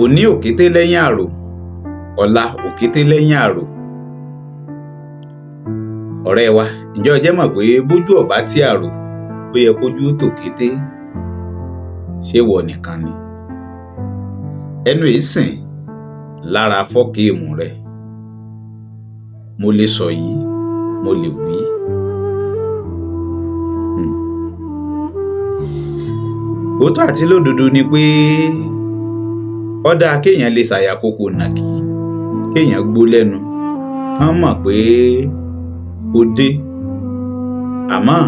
Òní òkété lẹ́yìn àrò, ọ̀la òkété lẹ́yìn àrò. Ọ̀rẹ́ wa, ǹjẹ́ o jẹ́ mọ̀ pé bójú ò bá tí àrò, ó yẹ kójú ó tòkété? Ṣé ìwọ nìkan ni? Ẹnu ìsìn lára fọ́kéèmù rẹ. Mo lè sọ yìí, mo lè wí. Òótọ́ àti lódodo ni pé ó dáa kéèyàn lè ṣàyàkókò nàkí, kéèyàn gbó lẹ́nu, kán mọ̀ pé ó dé. Àmọ́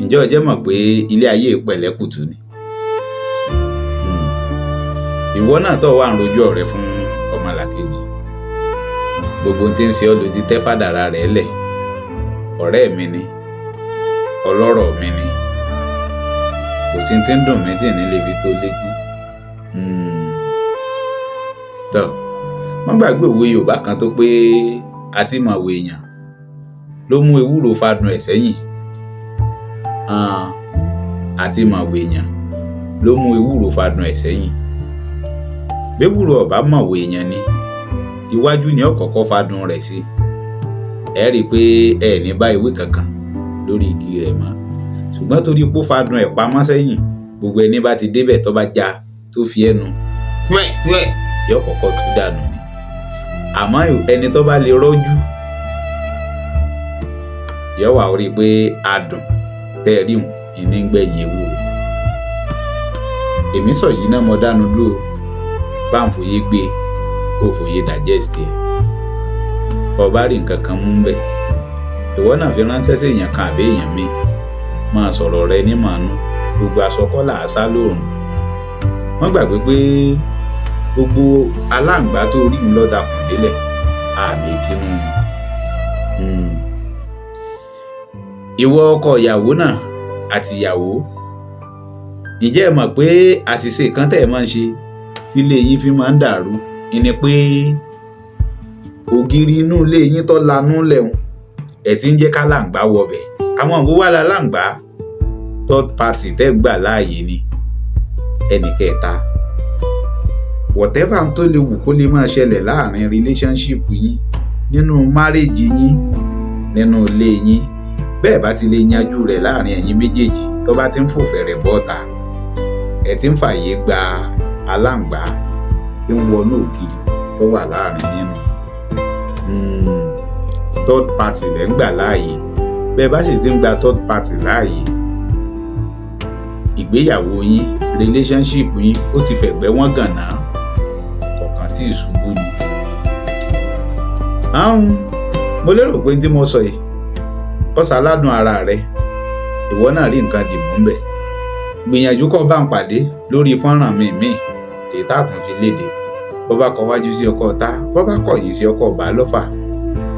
ǹjẹ́ o jẹ́ mọ̀ pé ilé ayé pẹ̀lẹ́kùtù ni? Ìwọ náà tó wà ń rojú ọ̀rẹ́ fún ọmọlàkejì. Gbogbo tí ń ṣe ọ́ ló ti tẹ́ fàdàrà rẹ̀ lẹ̀. Ọ̀rẹ́ mi ni, ọlọ́rọ̀ mi ni. Kò sí tí ń dùn mí tí ì ní lè fi tó létí. Tọ́, má gbàgbé òwe Yorùbá kan tó pé a ti mọ̀wé èèyàn ló mú ewúro fadùn ẹ̀ sẹ́yìn. Àti mọ̀wé èèyàn ló mú ewúro fadùn ẹ̀ sẹ́yìn. Béwúro ò bá mọ̀wé èèyàn ni, iwájú ni ó kọ́kọ́ fadùn rẹ̀ sí. Ẹ rí i pé ẹ ní bá ewé kankan lórí igi rẹ̀ mọ́. Ṣùgbọ́n torí pé ó fadùn ẹ̀ pamọ́ sẹ́yìn, gbogbo ẹni bá ti débẹ̀ tó bá já tó fi ẹnu pẹ́ pẹ́ yóò kọ́kọ́ tú dànù ni. Àmọ́ ẹni tó bá lè rọ́jú yóò wá rí i pé adùn tẹ́ ẹ rí hun ìní ń gbẹ̀yìn ewúro. Èmi sọ yìí náà mo dánu dúró, bá ń fòye gbé kó fòye digest ẹ̀. Bó bá rí nǹkan kan mú bẹ́ẹ̀, ìwọ náà fi ránṣẹ́ sí èèyàn kan àbí èèyàn míì. Máa sọ̀rọ̀ rẹ ní màánú, gbogbo aṣọ kọ́ là á sá lóòrùn. Má gbàgbé pé gbogbo aláǹgbá tó rí ń lọ́ dakùn délẹ̀, àmì tinú. Ìwọ ọkọ ìyàwó náà àti ìyàwó, ǹjẹ́ ẹ mọ̀ pé àṣìṣe kan tẹ́ ẹ máa ń ṣe tí ilé yín fi máa ń dàrú ni pé ògiri inú ilé yín tó lanú lẹ́hun, ẹ ti ń jẹ́ ká láǹgbá wọbẹ̀. Àwọn òwò wà láǹgbá, third party tẹ́ ń gbà láàyè ni ẹnì kẹta. Whatever tó lè wù kó lè máa ṣẹlẹ̀ láàrin relationship yín, nínú marriage yín, nínú ilé yín, bẹ́ẹ̀ bá ti lè yanjú rẹ̀ láàrin ẹ̀yin méjèèjì, tó bá ti ń fò fẹ̀rẹ̀ bọ́ta, ẹ ti ń fààyè gba aláǹgbá tí ń wọnú ògiri tó wà láàrin yín nù. Third party lẹ́ ń gbà láàyè. Bẹ́ẹ̀ bá sì ti ń gba third party láàyè, ìgbéyàwó yín, relationship yín ó ti fẹ̀gbẹ́ wọ́n gànà, kọ̀ọ̀kan tí ìṣubú ni. Mo lérò pé tí mo sọ yìí ó ṣàládùn ara rẹ, ìwọ náà rí nǹkan dìmú ńbẹ̀. Gbìyànjú kó bá ń pàdé lórí fọ́nrán mi míì èyí tá a tún fi léde. Bó bá kọ wájú sí ọkọ ọ̀tá, bó bá kọ̀yìn sí ọkọ ọ̀bá lọ́fà,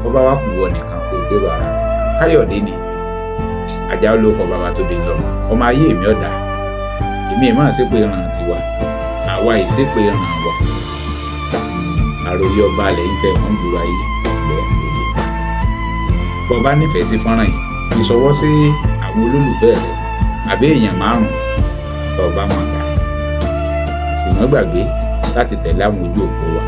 bó bá wá kù wọ nìkan kó dérò ara rẹ. Káyọ̀dé ni Àjàó ló kọ bàbá tó bí lọ́mọ. Ọmọ ayé mi ọ̀dà, èmi ẹ̀ máa ṣépè ràn tiwa, àwa ìṣépè ràn wá. Àròyé ọba alẹ̀ yìí tẹ̀ mọ́ ń gbòòrò ayé lẹ́ òye. Bó bá nífẹ̀ẹ́ sí fọ́nrán yìí, fi ṣọwọ́ sí àwọn olólùfẹ́ rẹ àbí èèyàn márùn-ún tó bá mọ̀ dáa. Sì má gbàgbé láti tẹ̀lé àwọn ojú òpó wa.